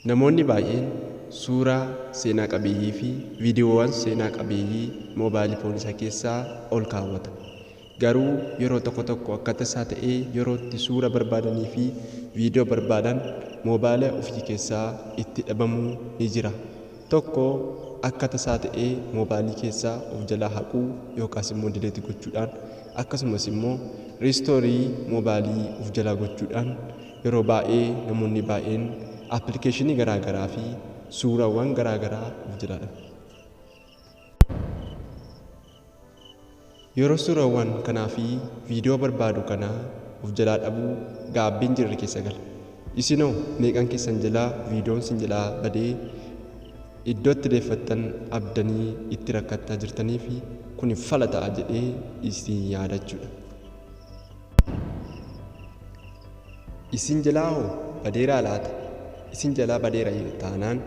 Namoonni baay'een suuraa seenaa qabeeyyii fi viidiyoowwan seenaa qabeeyyii moobaayilii foon isaa keessaa ol kaawwata. Garuu yeroo tokko tokko akka tasaa ta'ee yeroo itti suura barbaadanii fi viidiyoo barbaadan moobaayila ofii keessaa itti dhabamuu ni jira. Tokko akka tasaa ta'ee moobaayilii keessaa of jalaa haquu yookaas immoo dileet gochuudhaan, akkasumas immoo riistoorii moobaayilii of jalaa gochuudhaan, yeroo baay'ee namoonni baay'een appilikeeshinii garaa garaa fi suuraawwan garaa garaa of jalaa dhabu. Yeroo suuraawwan kanaa fi viidiyoo barbaadu kanaa of jalaa dhabuu gaabbiin jirre keessa gala. Isinoo meeqan keessan jalaa viidiyoon sin jalaa badee iddoo itti deeffattan abdanii itti rakkattaa jirtanii fi kun fala ta'a jedhee isin yaadachuudha. Isin jalaa hoo badeeraa laata? Isin jalaa badeera taanaan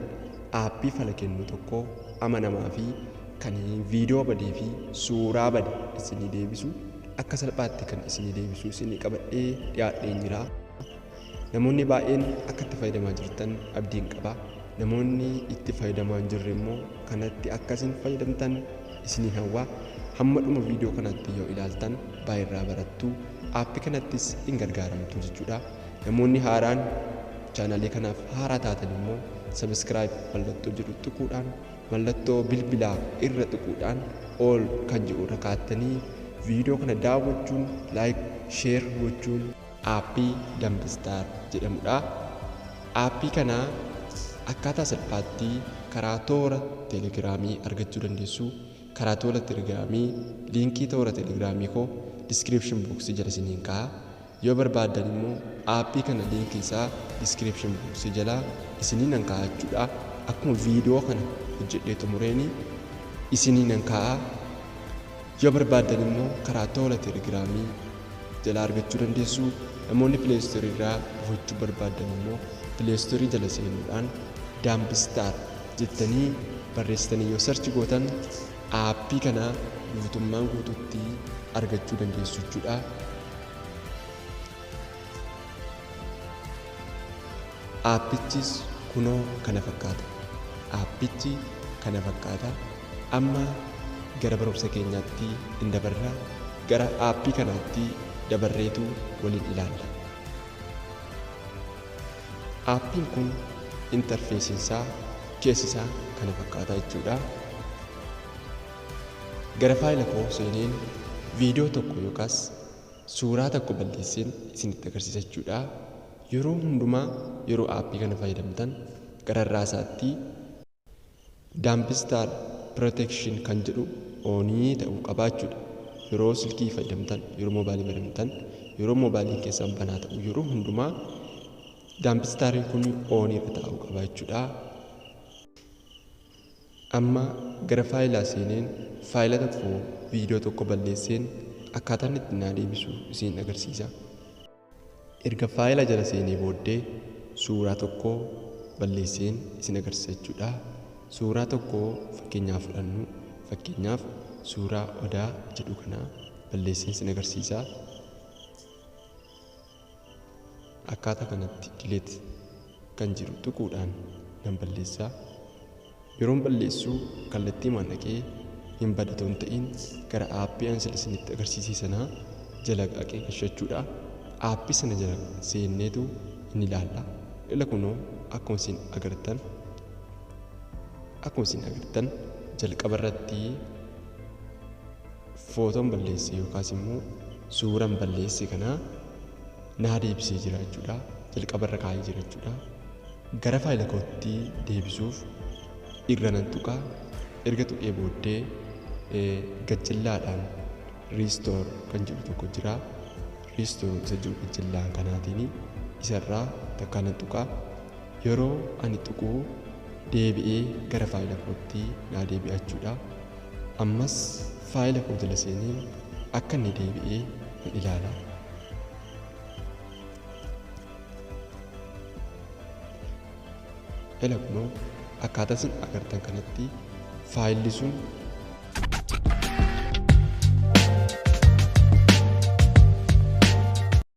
aappii fala kennu tokko amanamaa fi kan viidiyoo badee fi suuraa bade isinii deebisu, akka salphaatti kan isinii deebisu isinii qabadhee dhiyaadheen jira. Namoonni baay'een akka itti fayyadamaa jirtan abdiin qaba. Namoonni itti fayyadamaa hin jirre immoo kanatti akka isin fayyadamtan isiniin hawwa. Hamma dhuma viidiyoo kanaatti yoo ilaaltan baay'ee barattu, aappii kanattis hin gargaaramtu jechuudha. Namoonni haaraan chaanaalii kanaaf haaraa taatan immoo sabiskiraayib mallattoo jedhu tuquudhaan, mallattoo bilbilaa irra tuquudhaan, ol kan jedhu irra kaattanii viidiyoo kana daawwachuun, laayik sheer gochuun aappii Dambistaar jedhamudha. Aappii kana akkaataa salphaatti karaa toora teelegiraamii argachuu dandeessu. Karaa toora teelegiraamii, liinkii toora teelegiraamii koo diskiripshin booksii jala isiniin kaa'a. Yoo barbaaddan immoo aappii kana liinkii isaa diskiripshin booksii jala isinii nan kaa'a jechuudha. Akkuma viidiyoo kana hojjedhee xumureeni isinii nan kaa'a. Yoo barbaaddan immoo karaa toora teelegiraamii jala argachuu dandeessu. Namoonni pileestoorii irraa buufachuu barbaaddan immoo pileestoorii jala seenuudhaan Daambistaar jettanii barreessitanii yoo sarchi gootan aappii kana guutummaan guutuutti argachuu dandeessu jechuudha. Aappichis kunoo kana fakkaata. Aappichi kana fakkaata. Amma gara barumsa keenyaatti hin dabarra. Gara aappii kanaatti dabarreetu waliin ilaalla. Aappiin kun intarfeesiin isaa, keessi isaa kana fakkaata jechuudha. Gara faayila koo seeneen viidiyoo tokko yookaas suuraa tokko balleesseen isinitti agarsiisa jechuudha. Yeroo hundumaa yeroo aappii kana fayyadamtan gararraa isaatti Daambistaar Protection kan jedhu oonii ta'uu qaba jechuudha. Yeroo silkii fayyadamtan, yeroo moobaayilii fayyadamtan, yeroo moobaayiliin keessan banaa ta'u yeroo hundumaa Daambistaariin kun oonii irra taa'uu qaba jechuudha. Amma gara faayilaa seeneen faayila tokko, viidiyoo tokko balleesseen akkaataan itti naa deebisu isin agarsiisa. Erga faayila jala seenee booddee suuraa tokko balleesseen isin agarsiisa jechuudha. Suuraa tokko fakkeenyaaf fudhannu, fakkeenyaaf suuraa odaa jedhu kana balleesseen isin agarsiisa. Akkaataa kanatti dileet kan jiru tuquudhaan nan balleessa. Yeroon balleessu kallattii maan dhaqee hin badatu hin ta'in gara aappii ani sila isinitti agarsiise sanaa jala dhaqee gashachuudha. Aappii sana jala seenneetu ni ilaalla. Ila kunoo akkuma isin agartan, akkuma isin agartan jalqaba irratti footoon balleesse yookaas immoo suuraan balleesse kana naa deebisee jira jechuudha. Jalqaba irra kaa'ee jira jechuudha. Gara faayila kootti deebisuuf irra nan tuqa. Erga tuqee booddee gajjallaadhaan riistoor kan jedhu tokko jira. Riistoor isa jiru gajjallaan kanaatiin isarraa takkaa nan tuqa. Yeroo ani tuqu deebi'ee gara faayila kootti naa deebi'a jechuudha. Ammas faayila koo jala seenee akka inni deebi'ee nan ilaala. Ila kunoo akkaataa isin agartan kanatti faayilli sun